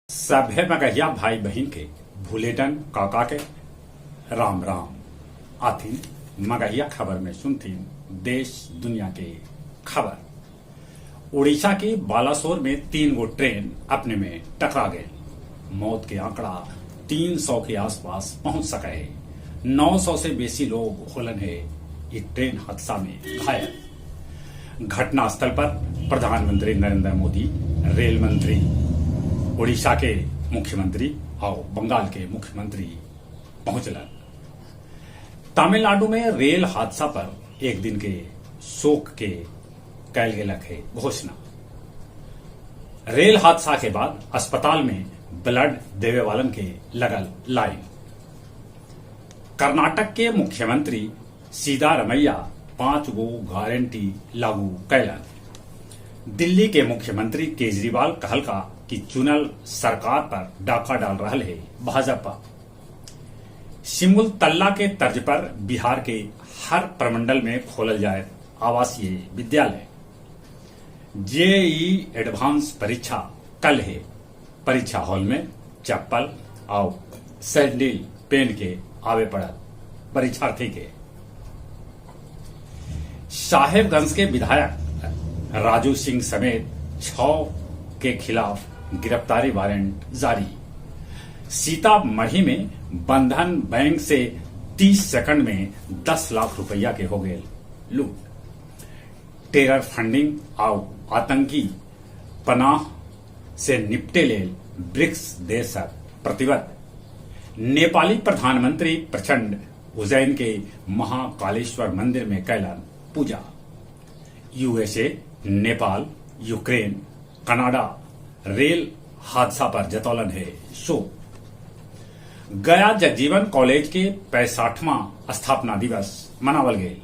सभे मगहिया भाई बहिन के भुलेटन काका के राम राम। आथिन मगहिया खबर में सुनथिन देश दुनिया के खबर। उड़ीसा के बालासोर में 3 गो ट्रेन अपने में टकरा गए। मौत के आंकड़ा 300 के आसपास पहुंच सके है। 900 से बेसी लोग होलन है इ ट्रेन हादसा में घायल। घटनास्थल पर प्रधानमंत्री नरेंद्र मोदी, रेल मंत्री, उड़ीसा के मुख्यमंत्री और बंगाल के मुख्यमंत्री पहुंचलन। तमिलनाडु में रेल हादसा पर एक दिन के शोक के कैल गेलक है घोषणा। रेल हादसा के बाद अस्पताल में ब्लड देवे वालन के लगल लाइन। कर्नाटक के मुख्यमंत्री सिद्धारमैया 5 गो गारंटी लागू कैलन। दिल्ली के मुख्यमंत्री केजरीवाल कहलका कि चुनल सरकार पर डाका डाल रहल है भाजपा। सिमुलतल्ला के तर्ज पर बिहार के हर प्रमंडल में खोलल जाए आवासीय विद्यालय। जेईई एडवांस परीक्षा कल है। परीक्षा हॉल में चप्पल और सैंडल पहन के आवे पड़त परीक्षार्थी के। साहेबगंज के विधायक राजू सिंह समेत 6 के खिलाफ गिरफ्तारी वारंट जारी। सीतामढ़ी में बंधन बैंक से 30 सेकंड में 10 लाख रुपया के हो गए लूट। टेरर फंडिंग और आतंकी पनाह से निपटे लेल ब्रिक्स देश प्रतिबद्ध। नेपाली प्रधानमंत्री प्रचंड उज्जैन के महाकालेश्वर मंदिर में कैलन पूजा। USA, Nepal, Ukraine, Canada rail हादसा पर जतौलन है शोक। गया जगजीवन कॉलेज के 65वां स्थापना दिवस मनावल गए।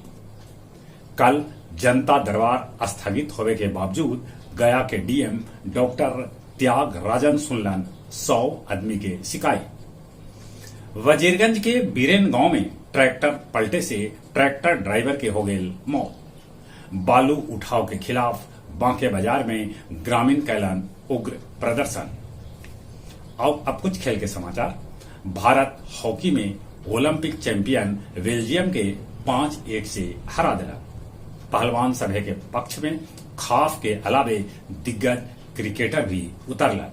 कल जनता दरबार स्थगित होवे के बावजूद गया के डीएम डॉक्टर त्याग राजन सुनलन 100 आदमी के शिकायत। वजीरगंज के बीरेन गांव में ट्रैक्टर पलटे से ट्रैक्टर ड्राइवर के हो गए मौत। बालू उठाव के खिलाफ बांके बाजार में ग्रामीण कैलन उग्र प्रदर्शन। और अब कुछ खेल के समाचार। भारत हॉकी में ओलंपिक चैंपियन बेल्जियम के 5-1 से हरा दिला। पहलवान सभे के पक्ष में खाफ के अलावे दिग्गज क्रिकेटर भी उतरलन।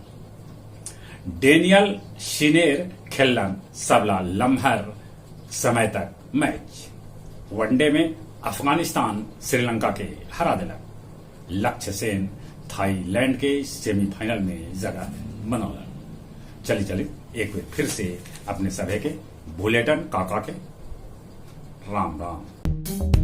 डेनियल शिनेर खेलन सबला लम्हर समय तक मैच। वनडे में अफगानिस्तान श्रीलंका के हरा दिला। लक्ष्य सेन थाईलैंड के सेमीफाइनल में जगह बनौलन। चली चली एक बार फिर से अपने सभे के भुलेटन काका के राम राम।